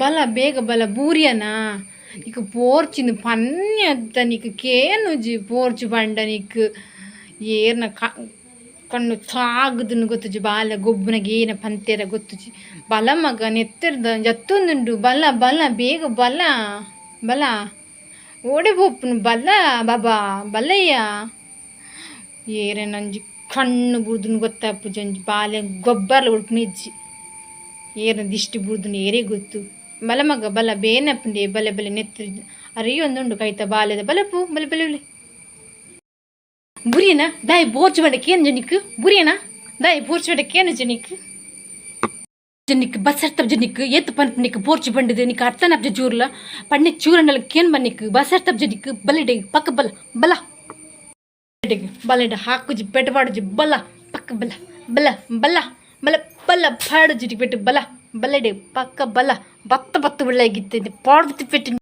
ಬಲ ಬೇಗ ಬಲ ಬೂರಿಯನಾ ನಿಕ್ಕ್ ಪೋರ್ಚಿಂದ್ ಪನ್ನೆ ಅತ್ತ ನಿಕ್ಕ್ ಕೇನುಜಿ ಪೋರ್ಚು ಪಂಡ ನಿಕ್ಕ್ ಏರ್ನ ಕಣ್ಣು ತಾಗುದುಂಡು ಗೊತ್ತುಜಿ ಬಾಲೆ ಗೊಬ್ಬುನಗ ಏನ ಪಂತೆರ ಗೊತ್ತುಜಿ ಬಲ ಮಗ ನೆತ್ತೆರ್ದ ಜತ್ತೊಂದುಂಡು ಬಲ ಬಲ ಬೇಗ ಬಲ ಬಲ ಓಡೆ ಪೋಪುನು ಬಲ ಬಾಬಾ ಬಲಯ್ಯ ಏರೆನ ಒಂಜಿ ಕಣ್ಣು ಬುಡ್ದುಂಡು ಗೊತ್ತಾಪುಜಿ ಒಂಜಿ ಬಾಲೆ ಗೊಬ್ಬರಲ ಬುಡ್ಪುನ ಇಜ್ಜಿ ಏರ್ನ ದಿಷ್ಟಿ ಬುಡ್ದುಂಡು ಏರೆಗ್ ಗೊತ್ತು ಬಲ ಮಗ ಬಲ ಬೇನೆ ಆಪುಂಡೆ ಬಲೆ ಬಲೆ ನೆತ್ತೆರ್ ಅರಿಯೊಂದುಂಡು ಕೈತ ಬಾಲೆದ ಬಲಪು ಬಲೆ ಬಲೆ ಬಲೆ ಬುರಿಯನ ದಾಯೆ ಬೋರ್ಚು ಪಂಡ ಕೇನುಜ ನಿಕ್ಕ್ ಬುರಿಯನ ದಾಯೆ ಬೋರ್ಚು ಪಂಡ ಕೇನುಜ ನಿಕ್ಕ್ ನಿಕ್ಕ್ ಬಸ್ ಅರ್ತಪ್ಜ ನಿಕ್ಕ್ ಏತ್ ಪನ್ಪು ನಿಕ್ಕ್ ಬೋರ್ಚು ಪಂಡುದು ನಿಕ್ಕ್ ಅರ್ಥನ ಆಪುಜ ಚೂರ್ಲ ಪಣ್ಣೆ ಚೂರಂಡಲ ಕೇನ್ ಬಾ ನಿಕ್ಕ್ ಬಸ್ ಅರ್ತಪ್ಜ ನಿಕ್ಕ್ ಬಲೆಡೆ ಪಕ್ಕ ಬಲ ಬಲ ಬಲೆಡ್ ಹಾಕುಜಿ ಪೆಟ್ಟ ಪಾಡುಜಿ ಬಲ ಪಕ್ಕ ಬಲ ಬಲ ಬಲ ಬಲ ಬಲ ಪಾಡುಜಿ ಪೆಟ್ಟು ಬಲ ಬಲೆಡೆ ಪಕ್ಕ ಬಲ ಬತ್ತ ಬತ್ತ ಉಳ್ಳಾಗಿತ್ತೆ ಪಾಡ್ದು ಪೆಟ್ಟು.